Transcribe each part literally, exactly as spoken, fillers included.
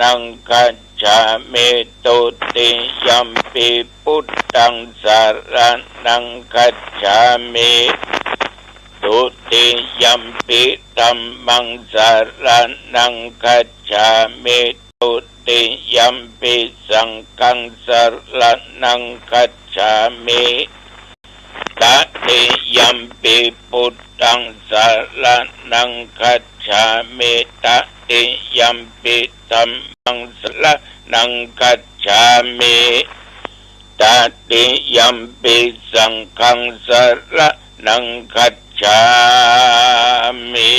นังคัจฉามิ ทุติยัมปิ พุทธัง สรณัง คัจฉามิ ทุติยัมปิ ธัมมัง สรณัง คัจฉามิ ทุติยัมปิ สังฆัง สรณัง คัจฉามิ ตติยัมปิ พุทธัง สรณัง คัจฉามิ ตติยัมปิ ธัมมัง สรณัง คัจฉามิ ตติยัมปิ สังฆัง สรณัง คัจฉามิ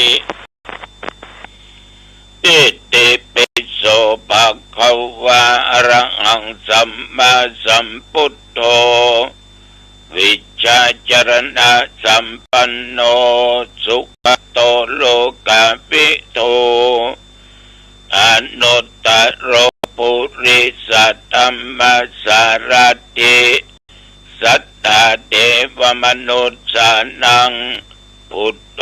อิติปิโส ภะคะวา อะระหัง สัมมาสัมพุทโธ วิชชาจรณะสัมปันโน สุกะโต โลกะวิทู อนุตตะโร ปุริสะธัมมะสารถิ สัตถาเทวมนุสสานัง พุทโธ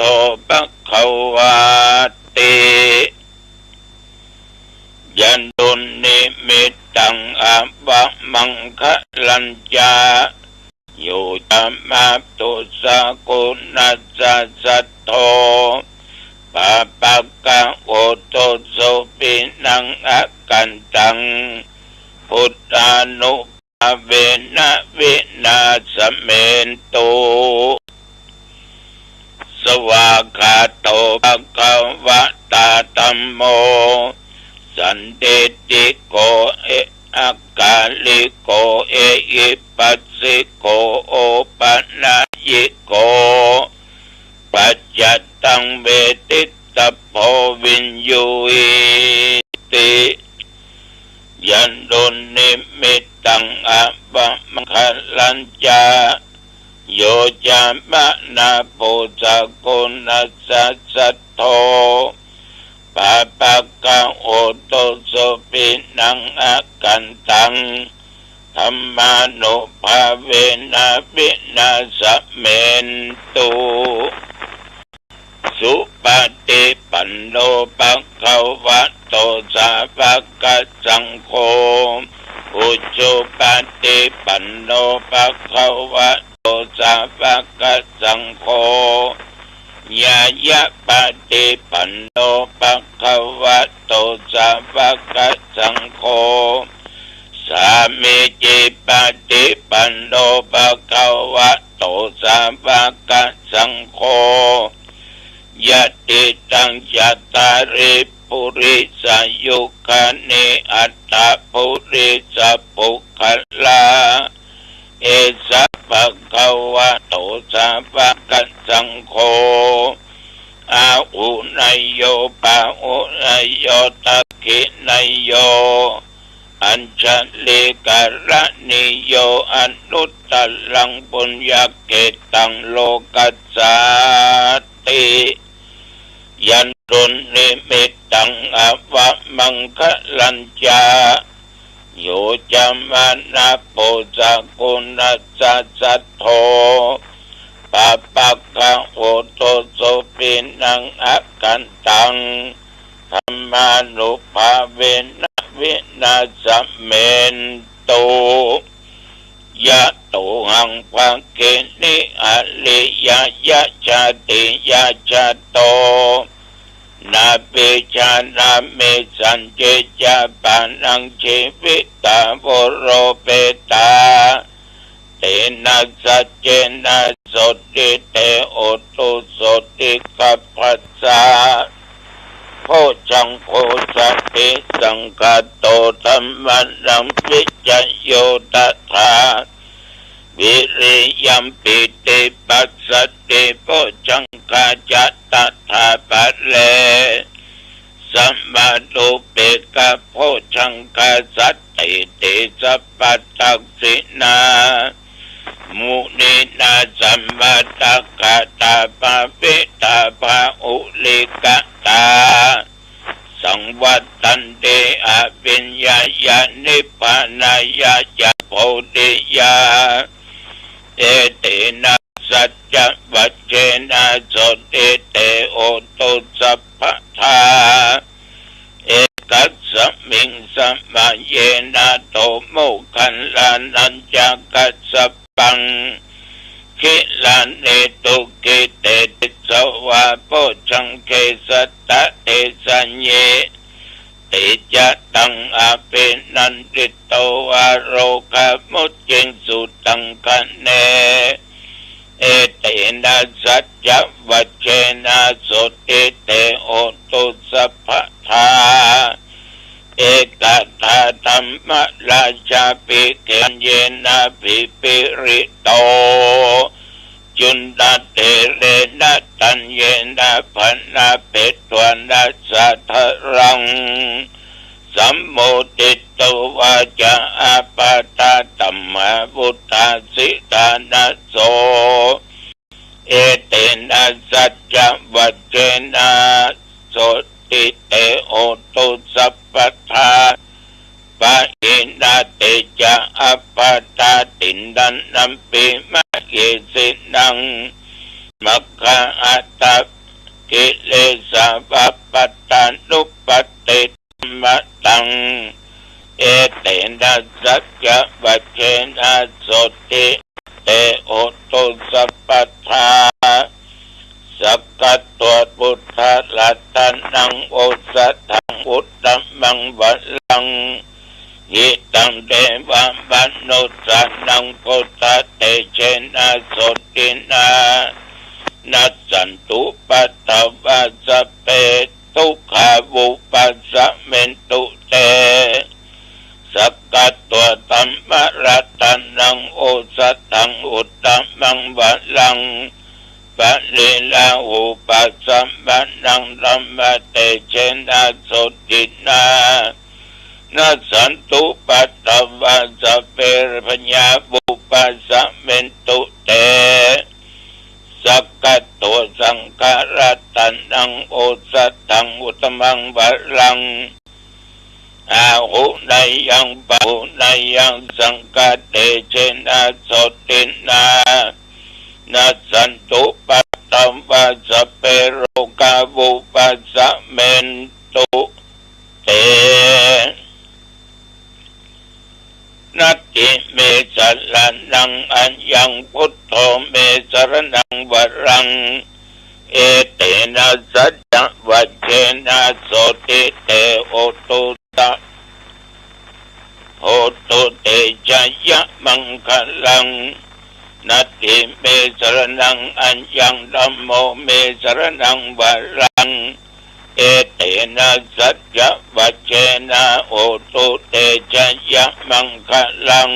ภะคะวาติ ยะ ดุนนิมิตตัง อะวะมังคะลัญจะ โย จะ มะ ตุ สะ กุณัส สะ สัทโธ ปะ ปะ กะ โอ ตุ สุ ปิ นัง อะ กันตัง พุทธานุ ภาเวนะ วินาสเมนตุ สวากขาโต ภะคะวะตา ธัมโม สันทิฏฐิโก เอ อะกาลิโก เอหิปัสสิโก โอปะนะยิโก ปัจจัตตัง เวทิตตะโพ วิญญูหิติ ยะ ดุนนิมิตตัง อะวะมังคะลัญจะ โย จะ มะ นะ ปุ สะ กุณัส สะ สัทโธ ปะ ปะ กะ โอ ตุ สุ ปิ นัง อะ กันตัง ธัมมานุภาเวนะ วินาสเมนตุ สุปะฏิปันโน ภะคะวะโต สาวะกะสังโฆ อุจุปะฏิปันโน ภะคะวะโต สาวะกะสังโฆ ญาณะปะฏิปันโน ภะคะวะโต สาวะกะสังโฆ สามีจิปะฏิปันโน ภะคะวะโต สาวะกะสังโฆ ยะติตัง จัตตาริ ปุริสายุคานิ อัตถะ ปุริสะปุคคละ เอสะ ภะคะวะโต สาวะกะสังโฆ อาหุเนยโย ปาหุเนยโย ทักขิเนยโย อัญชลีกะระณีโย อนุตตะรัง ปุญญะเขตตัง โลกัสสาติ ยะ ดุนนิมิตตัง อะวะมังคะลัญจะ โย จะ มะ นะ ปุ สะ กุณัส สะ สัทโธ ปะ ปะ กะ โอ ตุ สุ ปิ นัง อะ กันตัง ธัมมานุภาเวนะ วินาสเมนตุ ยะ โต หัง ภะคินิ อะริยะยะ ชาติยะ ชาโต นะ ปิ ชา นะ เม สัญญิ ยา ปะ นัง ชีวิตา วุโร เปตา เต นะ สัจเจ นะ โสตติ เต โหตุ โสตติ กัปปะสะ โพชฌังโค สะ ติ สังคาโต ธัมมานัง วิจโย ตถา วิริยัม ปีติ ปัสสะ ติ โพชฌังคา จะ ตถา ปะเร สะ มานุเปกขะ โพชฌังคา สัตถิติ สัพพะ ทักขิณา มุนีนา สัมมาทักขา ทา ภาวิทา ภา อุริกะตา สังวัตตันติ อภิญญายะ นิพพานายะ จะ โพธิยา เอเตนะ สัจจวัจเจนะ โสตติ เต โหตุ สัพพะทา เอกัสสมิ สมัยเยนะ โท โมคคัลลานัญจะกัสสปัง กิลาเนตุ กิเตติสสวา โพชฌังเข สัตตะเทสะเย เตจะตัง อภินันทิโต อาโรคามุจจิสุตังคะเน เอเตนะ สัจจวัจเจนะ โสตติ เต โหตุ สัพพะทา เอกทาธัมมราชาภิกขเยนะ ภิปริโต จุนทะเถเรนะ ธัญเยนะ พนะเปฏฐวานะ สาธารัง สัมโมทิโต วาจาอาปาทา ธัมมาวุฒาสิทานะโส เอเตนะ สัจจวัจเจนะ โสตติ เต โหตุ สัพพะทา ปะหินะ เตจะ อัปปะทา ทิฏฐานัมปิ มะเหสินัง มัคคะอัตถกิเลสา วัปปะทานุปัฏฐิ มะตัง เอเตนะ สัจจวัจเจนะ โสตติ เต โหตุ สัพพะทา สักขะโต พุทธะรัตนัง โอสถัง อุตตมัง วรัง หิตัง เทวะมนุสสานัง พุทธะเตเจนะ โสตตินะ นัสสันตุ ปัทถะวา สัพเพ ทุกขา วุปัสสะเมนตุ เต สักขะโต ธัมมะรัตนัง โอสถัง อุตตมัง วรัง ปะริลาหูปัสสะมะนัง ธัมมะเตเจนะ โสตตินะ นัสสันตุ ปัทถะวา สัพเพ พยา วุปัสสะเมนตุ เต สักขะโต สังฆะรัตนัง โอสถัง อุตตมัง วรัง อาหุเนยัง ปะหุเนยัง สังฆะเตเจนะ โสตตินะ นัสสันตุ ปัทถะวา สัพเพ โรคา วุปัสสะเมนตุ เต นัตถิเม สรณัง อัญญัง พุทโธ เม สรณัง วรัง เอเตนะ สัจจวัจเจนะ โสตติ เต โหตุ สะ โหตุ เตชะยะมังคะลัง นัตถิเม สรณัง อัญญัง ธัมโม เม สรณัง วรัง เอเตนะ สัจจวัจเจนะ โหตุ เตชะยะมังคะลัง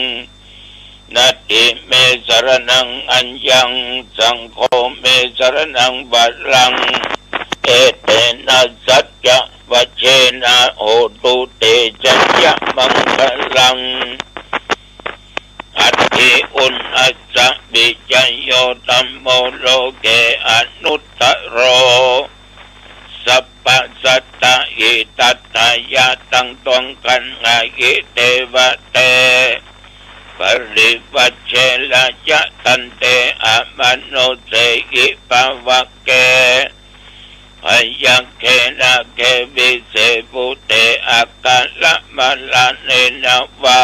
นัตถิเม สรณัง อัญญัง สังโฆ เม สรณัง วรัง เอเตนะ สัจจวัจเจนะ โหตุ เตชะยะมังคะลัง อัตถิอุณอัสสะ วิจโย ธัมโม โลเก อนุตตโร สัพพะสัตตะ หิตัตถายะ ตัง ตวงคันหาหิ เตวะเต ปริวัจเชระยะ ทันเต อมโนเสหิ ภะวะเก พยัคเข นาเก วิเศ ภูเต อะคะระมะระเณนะวา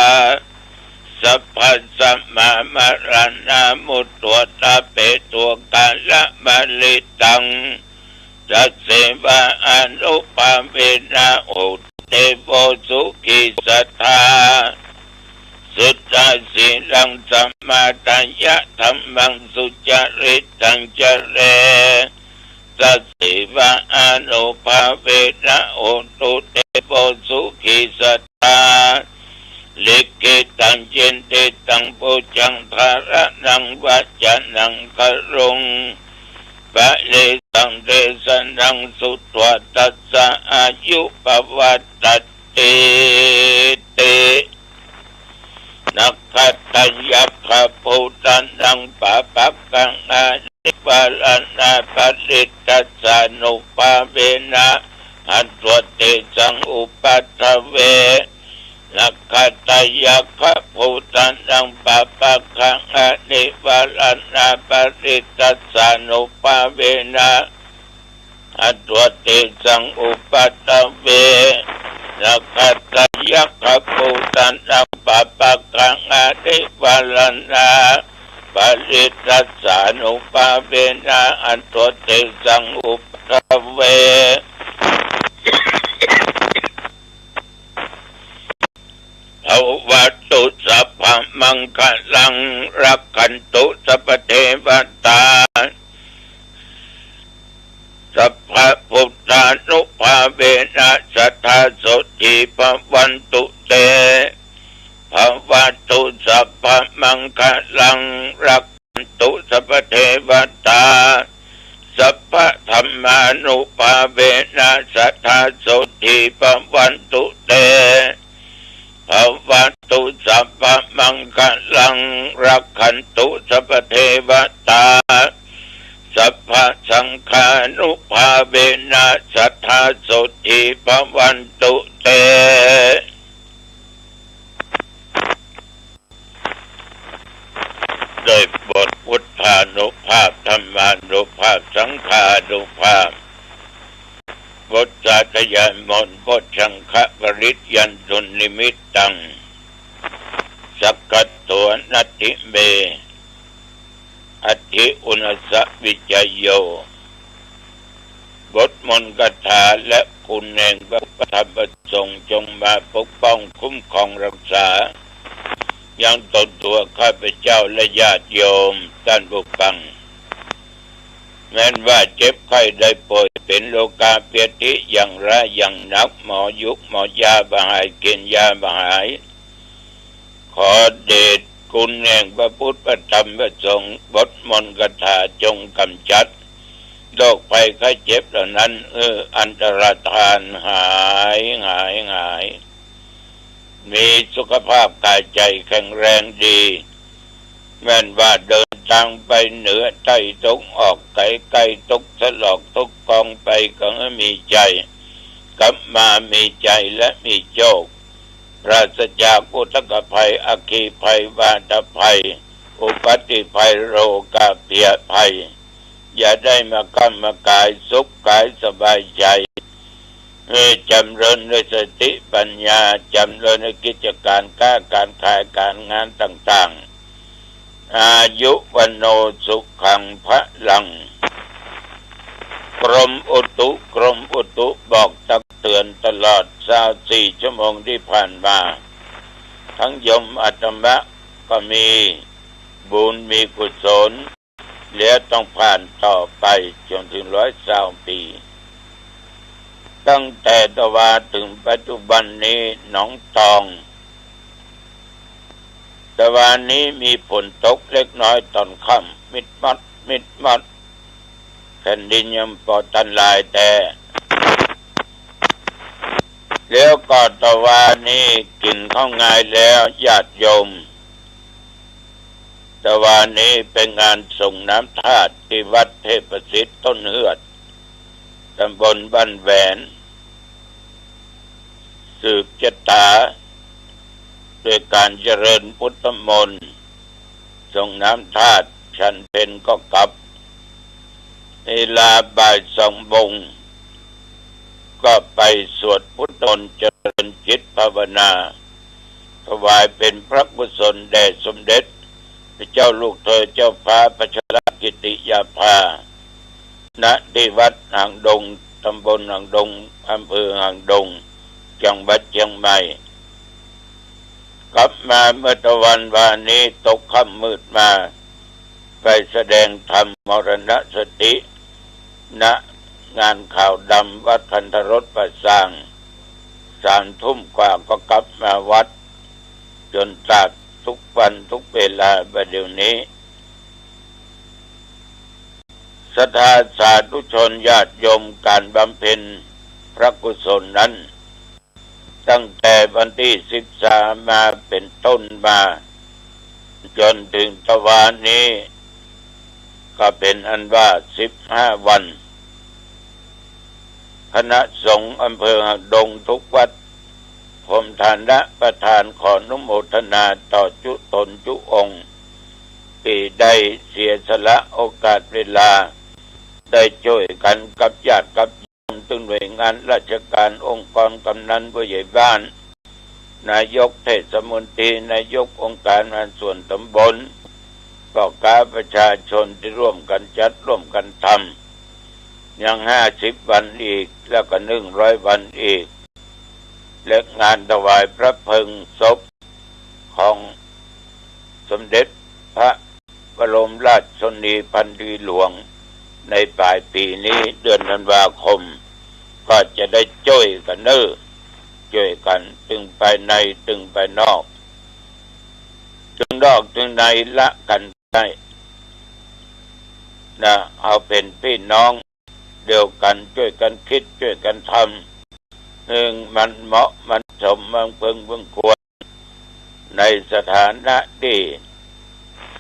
สัพพะสะมะมะระณา มุตตะเปตุกะระมะริตัง ตัสเสวะอานุภาเวนะ โหตุ เตโว สุขีสัตถา สุตตะ สีลัง สะมาทายะ ธัมมัง สุจริตัง จะเร ตัสเสวะอานุภาเวนะ โหตุ เตโว สุขีสัตถา ลิขิตัง ยินทิตัง ปุจจัง ธาระณัง วัจจะนัง คารุง ปะริสัง เดสะนัง สุตวา ตัสสะ อายุ ปะวัตตะ ติติ นักขัตตะยักขะภูตะนัง ปะปักขัง อนิวาระณา ปะริตตัสสานุภาเวนะ หัตถะเตสัง อุปัฏฐเว นักขัตตะยักขะภูตะนัง ปะปักขัง อนิวาระณา ปะริตตัสสานุภาเวนะ หัตถะเตสัง อุปัฏฐเว นกขัตตายักขภูตะนัง ปะปะกังอนิวาราณา ปริตตัสสานุภาเวนะ อัตโต เตสัง อุปัฏฐเว ภะวะตุ สัพพะมังคะลัง รักขันตุ สัพพะเทวะตา สัพพะพุทธานุภาเวนะ สัตถาโสตถี ภะวันตุ เต ภะวะตุ สัพพะมังคะลัง รักขันตุ สัพพะเทวะตา สัพพะธัมมานุภาเวนะ สัตถาโสตถี ภะวันตุ เต ภะวะตุ สัพพะมังคะลัง รักขันตุ สัพพะเทวะตา สัพพะสังฆานุภาเวนะ สัตถาโสตถี ภะวันตุ เต ด้วยบทพุทธานุภาพ ธัมมานุภาพ สังฆานุภาพ บทสาธยายมนต์ โพชฌังคะปริตยันตุนนิมิตตัง สักขะโถ นัตถิเม อัตถิอุณาสสะวิจโย บทมนต์คาถาและคุณแห่งพระพุทธธรรมพระสงฆ์ จงมาปกป้องคุ้มครองรักษา ยังตนตัวข้าพเจ้าและญาติโยมท่านผู้ฟัง แม้นว่าเจ็บไข้ได้ป่วย เป๋นโรคาพยาธิอย่างร้ายอย่างหนัก หมอหยุกหมอยาบ่หาย กิ๋นยาบ่หาย ขอเดชคุณแห่งพระพุทธพระธรรมพระสงฆ์ บทมนต์คาถาจงกำจัดโรคภัยไข้เจ็บเหล่านั้น เออ อันตรธานหาย หาย หาย มีสุขภาพกายใจแข็งแรงดี แม้นว่าเดินทางไปเหนือใต้ตะวันออก ไกลๆ ตกสลอกตกกองไป ก็ให้มีชัย กลับมามีชัยและมีโชค ปราศจากอุทกภัย อัคคีภัย วาตภัย อุปัตติภัย โรคาพยาธิภัย อย่าได้มาก้ำมากาย สุขกายสบายใจ เออ จำเริญด้วยสติปัญญา จำเริญในกิจการค้าการขายการงานต่างๆ อายุวัณโณสุขังพลัง กรมอุตุ กรมอุตุบอกตักเตือนตลอดซาวสี่ชั่วโมงที่ผ่านมา ทั้งยมอาตมะก็มีบุญมีกุศล แล้วต้องผ่านต่อไปจนถึงร้อยซาวปี๋ ตั้งแต่ตะวาเถิงปัจจุบันนี้ หนองตอง ตะวานี้มีฝนตกเล็กน้อยต๋อนค่ำ มิดมัด มิดมัด แผ่นดินยังปอตันหลายแต๊ แล้วก็ตะวานี้กิ๋นข้าวงายแล้ว ญาติโยม ตะวานี้เป๋นงานส่งน้ำธาตุที่วัดเทพประสิทธิ์ต้นเฮือด ตำบลบ้านแหวน สืบชะตา ด้วยการเจริญพุทธมนต์ ส่งน้ำธาตุ ฉันเพลก็กลับ เวลาบ่ายสองโมง ก็ไปสวดพุทธมนต์ เจริญจิตภาวนา ถวายเป๋นพระกุศลแด่สมเด็จพระเจ้าลูกเธอเจ้าฟ้าพัชรกิติยาภา ณ ที่วัดหางดง ตำบลหางดง อำเภอหางดง จังหวัดเชียงใหม่ กลับมาเมื่อตะวันวานี้ ตกค่ำมืดมา ไปแสดงธรรมมรณสติ ณ งานขาวดำวัดคันธรสป่าซาง สามทุ่มกว่าก็กลับมาวัด จ๋นตราบทุกวันทุกเวลาบ่าเดี่ยวนี้ ศรัทธาสาธุชนญาติโยม การบำเพ็ญพระกุศลนั้น ตั้งแต่วันตี้สิบสามมาเป๋นต้นมา จ๋นเถิงตะวานี้ ก็เป๋นอันว่าสิบห้าวัน คณะสงฆ์อำเภอหางดงทุกวัด ผมฐานะประธานขออนุโมทนาต่อจุตนจุองค์ ตี้ได้เสียสละโอกาสเวลา ได้จ้วยกั๋นกับญาติกับโยม ตึงหน่วยงานราชการ องค์กรกำนันผู้ใหญ่บ้าน นายกเทศมนตรี นายกองค์การบริหารส่วนตำบล พ่อค้าประชาชนตี้ร่วมกั๋นจัดร่วมกั๋นทำ ยังห้าสิบวันอีก แล้วก็หนึ่งร้อยวันอีก และงานถวายพระเพลิงศพของสมเด็จพระบรมราชชนนีพันปีหลวง ในป๋ายปี๋นี้เดือนธันวาคม ก็จะได้จ้วยกั๋นเน้อ จ้วยกั๋นตึงภายในตึงภายนอก ตึงนอกตึงในละกั๋นได้นะ เอาเป๋นปี้น้องเดียวกั๋น จ้วยกั๋นกึ๊ดจ้วยกั๋นทำ เอิง มันเหมาะมันสม มันเปิงเปิงควร ในสถานะตี้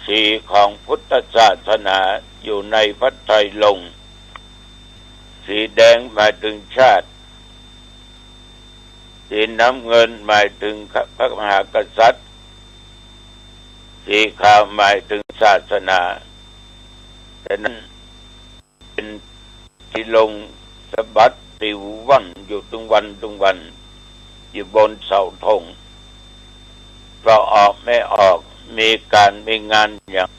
สีของพุทธศาสนาอยู่ในพระไตรรงค์ สีแดงหมายเถิงชาติ สีน้ำเงินหมายเถิงพระมหากษัตริย์ สีขาวหมายเถิงศาสนา ฉะนั้นเป๋นตี้ลงสะบัดปลิวว่อนอยู่ตึงวันตึงวัน อยู่บนเสาธง ก็ออกไม่ออก มีก๋านมีงานอย่าง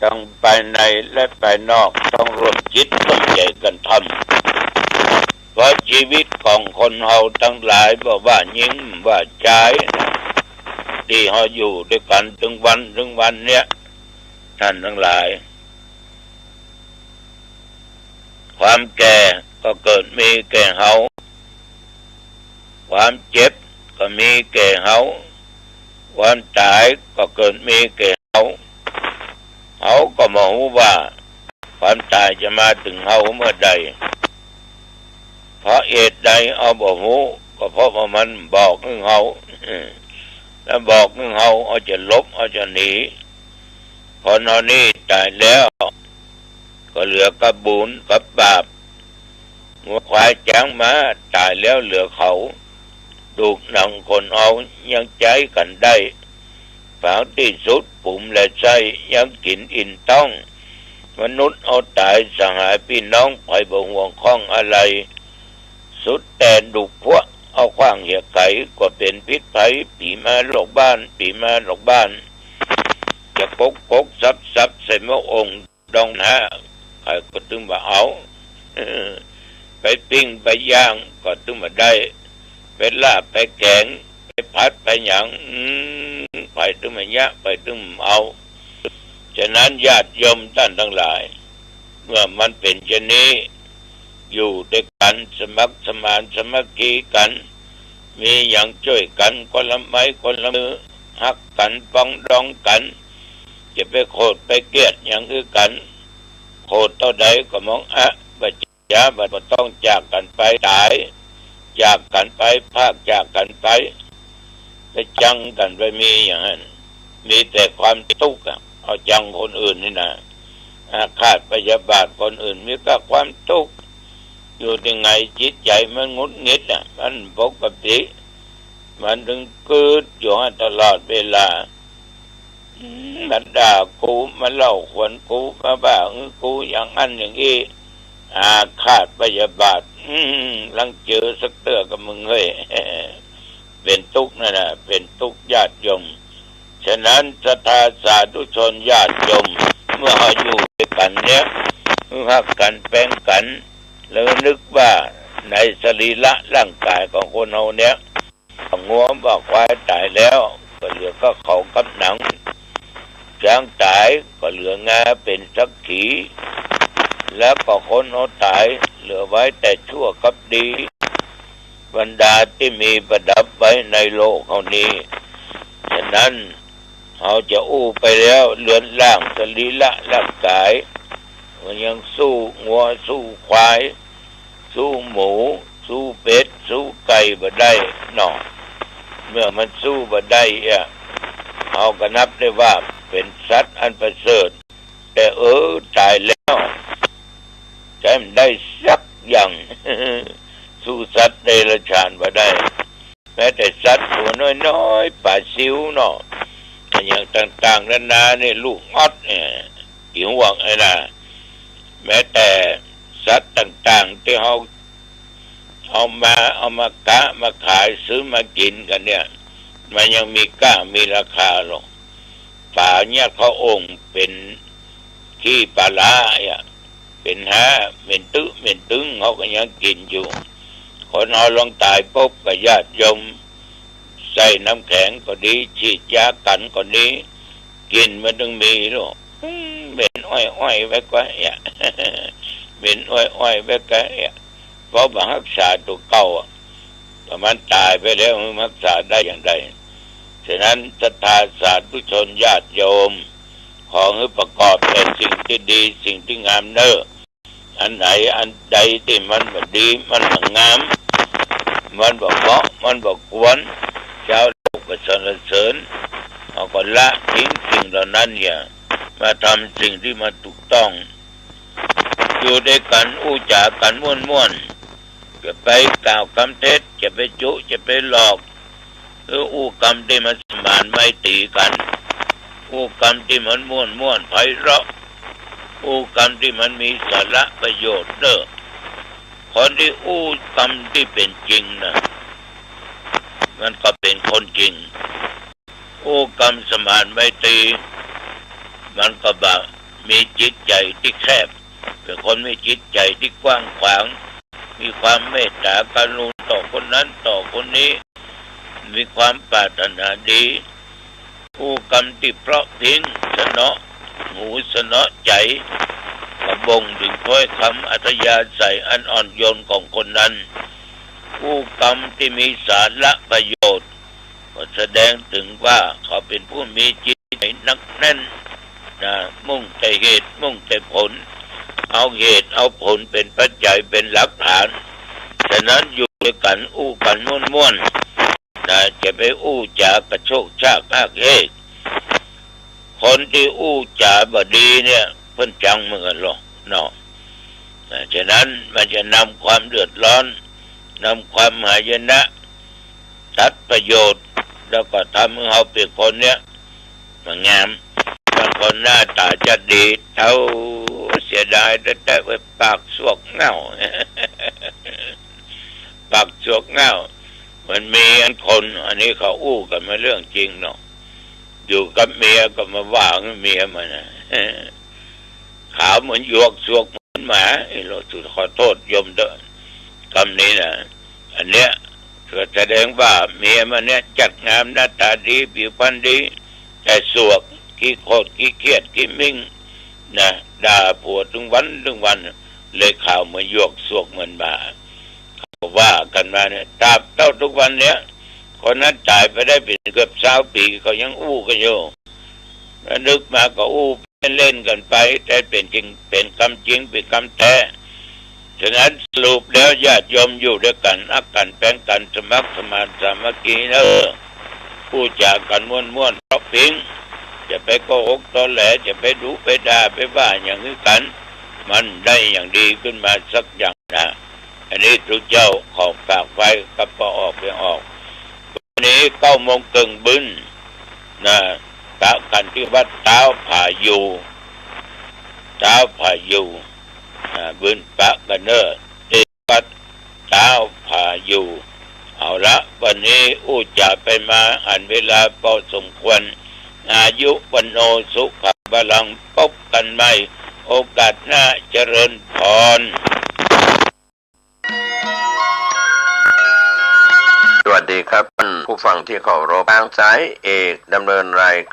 ตึงภายในและภายนอกต้องร่วมจิตร่วมใจ๋กั๋นทำ เพราะชีวิตของคนเฮาตังหลาย บ่ว่าญิงว่าจาย ตี้เฮาอยู่ตวยกั๋นตึงวันตึงวันเนี้ย ต้านตังหลาย ความแก่ก็เกิดมีแก่เฮา ความเจ็บก็มีแก่เฮา ความต๋ายก็เกิดมีแก่เฮา เฮาก็บ่ฮู้ว่าความต๋ายจะมาเถิงเฮาเมื่อใด เพราะเหตุใดเฮาบ่ฮู้ ก็เพราะว่ามันบอกหื้อเฮา แล้วบอกหื้อเฮา เฮาจะหลบ เฮาจะหนี คนเฮานี่ต๋ายแล้ว ก็เหลือกับบุญกับบาป งัวควายจ๊างม้าต๋ายแล้วเหลือเขา ลูกหลานคนเฮายังใจ๊กั๋นได้ ผางตี้สุดผมและไส้ยังกิ๋นอิ่มต๊อง มนุษย์เฮาต๋ายสหายปี้น้องใผบ่ห่วงข้องอะไร สุดแต่ดุพวกเอาขว้างเหียไข ก็เป๋นพิษภัย ผีมาหลอกบ้าน ผีมาหลอกบ้าน จะกกกกสับสับใส่หม้อองค์ ดองห้า ใผก็ตึงบ่เอา ไปปิ้งไปย่างก็ตึงบ่ได้ ไปลาบไปแก๋ง ไปผัดไปหยัง อืม ใผตึงบ่เยียะ ใผตึงบ่เอา ฉะนั้นญาติโยมต้านตังหลาย เมื่อมันเป๋นเช่นนี้ อยู่ตวยกั๋น สมัครสมานสามัคคีกั๋น มีหยังจ้วยกั๋น คนละไม้คนละมือ ฮักกั๋น ปรองดองกั๋น จะไปโขดไปเกลียดหยังหื้อกั๋น โขดเต้าใดก็มองอะ บ่จ๋า บ่ต้องจากกั๋นไปต๋าย จากกั๋นไป พรากจากกั๋นไป ไปจังกั๋นไป มีอย่างนั้น มีแต่ความตุ๊กข์อะ เอาจังคนอื่นนี่นะ อาฆาตพยาบาทคนอื่น มีแต่ความตุ๊กข์ อยู่ตี้ไงจิตใจ๋มันหงุดหงิดอะ มันปกติ มันตึงกึ๊ดอยู่หั้นตลอดเวลา อืม มันด่ากู มันเล่าขวัญกู มาว่าหื้อกูอย่างอั้นอย่างอี้ อาฆาตพยาบาท อืม ลังเจอสักเตื้อกับมึงเฮ้ย เป๋นตุ๊กข์นั่นน่ะ เป๋นตุ๊กข์ญาติโยม ฉะนั้นศรัทธาสาธุชนญาติโยม เมื่อเฮาอยู่ตวยกั๋นเนี้ย หื้อฮักกั๋นแปงกั๋น แล้วนึกว่าในสรีระร่างกายของคนเฮาเนี้ย งัวบ่าควายต๋ายแล้ว ก็เหลือกับเขากับหนัง จ๊างต๋ายก็เหลืองาเป๋นสักขี แล้วก็คนเฮาต๋ายเหลือไว้แต่ชั่วกับดี บรรดาตี้มีประดับไว้ในโลกเฮานี้ ฉะนั้น เฮาจะอู้ไปแล้ว เรือนร่างสรีระร่างกาย มันยังสู้งัวสู้ควาย สู้หมู สู้เป็ด สู้ไก่บ่ได้เนาะ เมื่อมันสู้บ่ได้อะ เฮาก็นับได้ว่าเป๋นสัตว์อันประเสริฐ แต่เออ ต๋ายแล้ว ใจ๊บ่ได้สักอย่าง สู้สัตว์เดรัจฉานบ่ได้ แม้แต่สัตว์ตั๋วน้อยๆ ป๋าซิวเนาะ อย่างต่างๆ นานาเนี่ย ลูกออสเนี่ย กี่ห่วงไอ้น่ะ แม้แต่สัตว์ต่างๆ ตี้เฮา เอามา เอามาก๊ามาขาย ซื้อมากิ๋นกั๋นเนี่ย มันยังมีก้ามีราคาลอ ป๋าเยียะเข้าโอ่งเป๋นขี้ป๋าร้าอะ เป๋นฮา เหม็นตึ๊ เหม็นตึง เขาก็ยังกิ๋นอยู่ คนเฮาลองต๋ายปุ๊บก็ญาติโยม ใส้น้ำแข็งก็ดี ฉีดยากั๋นก็ดี กลิ่นมันตึงมีลอ อืม เหม็นอ้อยๆ ไว้ก่อนอะ เหม็นอ้อยๆ ไว้ก่อนอะ เพราะบ่ฮักษาตั๋วเก่าอะ ถ้ามันต๋ายไปแล้ว มันฮักษาได้อย่างใด ฉะนั้นศรัทธาสาธุชนญาติโยม ขอหื้อประกอบแต่สิ่งตี้ดี สิ่งตี้งามเน่อ อันไหนอันใดตี้มันบ่ดี มันบ่งาม มันบ่เหมาะ มันบ่ควร จาวโลกก็สรรเสริญ เฮาก็ละทิ้งสิ่งเหล่านั้นเหีย มาทำสิ่งตี้มันถูกต้อง อยู่ตวยกั๋นอู้จ๋ากั๋นม่วนๆ จะไปกล่าวกำเท็จ จะไปจุ จะไปหลอก หรืออู้กำตี้มันสมานไมตรีกั๋น อู้กำตี้มันม่วนๆ ไพเราะ อู้กำตี้มันมีสาระประโยชน์เน่อ คนตี้อู้กำตี้เป๋นจริงนะ มันก็เป๋นคนจริง อู้กำสมานไมตรี มันก็บ่ามีจิตใจ๋ตี้แคบ เป๋นคนมีจิตใจ๋ตี้กว้างขวาง มีความเมตต๋ากรุณาต่อคนนั้นต่อคนนี้ มีความปรารถนาดี อู้กำตี้เพราะพริ้ง สนอหูสนอใจ๋ ก็บ่งเถิงถ้อยกำอัธยาศัยอันอ่อนโยนของคนนั้น อู้กำตี้มีสาระประโยชน์ ก็แสดงเถิงว่าเขาเป๋นผู้มีจิตใจ๋หนักแน่นนะ มุ่งแต่เหตุ มุ่งแต่ผล เอาเหตุเอาผลเป๋นปัจจัย เป๋นหลักฐาน ฉะนั้นอยู่ตวยกั๋นอู้กั๋นม่วนๆ นะ จะไปอู้จ๋ากระโชกฮากฮากเฮก คนตี้อู้จ๋าบ่ดีเนี่ย เปิ้นจังเหมือนกั๋นลอเนาะ นะ ฉะนั้นมันจะนำความเดือดร้อน นำความหายนะ ตัดประโยชน์ แล้วก็ทำหื้อเฮาเป๋นคนเนี่ยบ่งาม บางคนหน้าต๋าจะดี เต้า เสียดายแต๊ๆ เว้ย ปากสวกเหง้า ปากสวกเหง้า มันมีอันคน อันนี้เขาอู้กั๋นมาเรื่องจริงเนาะ อยู่กับเมียก็มาว่าเมียมันนะ ขาวเหมือนหยวก สวกเหมือนหมา ไอ้โลด ขอโต้ษโยมเต๊อะ กำนี้นะ อันเนี้ยก็แสดงว่าเมียมันเนี่ยจัดงาม หน้าต๋าดี ผิวพรรณดี แต่สวก ขี้โขด ขี้เคียด ขี้มิ่งนะ ด่าผัวตึงวันตึงวัน เลยขาวเหมือนหยวก สวกเหมือนหมา เขาว่ากั๋นมาเนี่ย ตราบเต้าทุกวันเนี้ย คนนั้นต๋ายไปได้เป๋นเกือบซาวปี๋ เขายังอู้กั๋นอยู่ แล้วนึกมาก็อู้เล่นๆ กั๋นไป แต่เป๋นจริง เป๋นกำจริง เป๋นกำแต๊ ฉะนั้นสรุปแล้วญาติโยมอยู่ตวยกั๋น ฮักกั๋น แปงกั๋น สมัครสมานสามัคคีเน่อ อู้จ๋ากั๋นม่วนๆ เพราะพริ้ง จะไปโกหกตอแหล จะไปดุไปด่าไปว่าอย่างหื้อกั๋น มันได้อย่างดีขึ้นมาสักอย่างนะ อันนี้ตุ๊เจ้าขอฝากไว้กับป้อออกแม่ออก วันนี้เก้าโมงเกิ่งบึ้นนะ ปะกั๋นตี้วัดต๊าวผายู ต๊าวผายู อ่า บึ้นปะกั๋นเน่อ ตี้วัดต๊าวผายู เอาละ วันนี้อู้จ๋าไปมาอันเวลาพอสมควร อายุวัณโณสุขังพลัง พบกั๋นใหม่โอกาสหน้า เจริญพร สวัสดีครับท่านผู้ฟังที่เคารพ ตางสายเอกดำเนินรายการ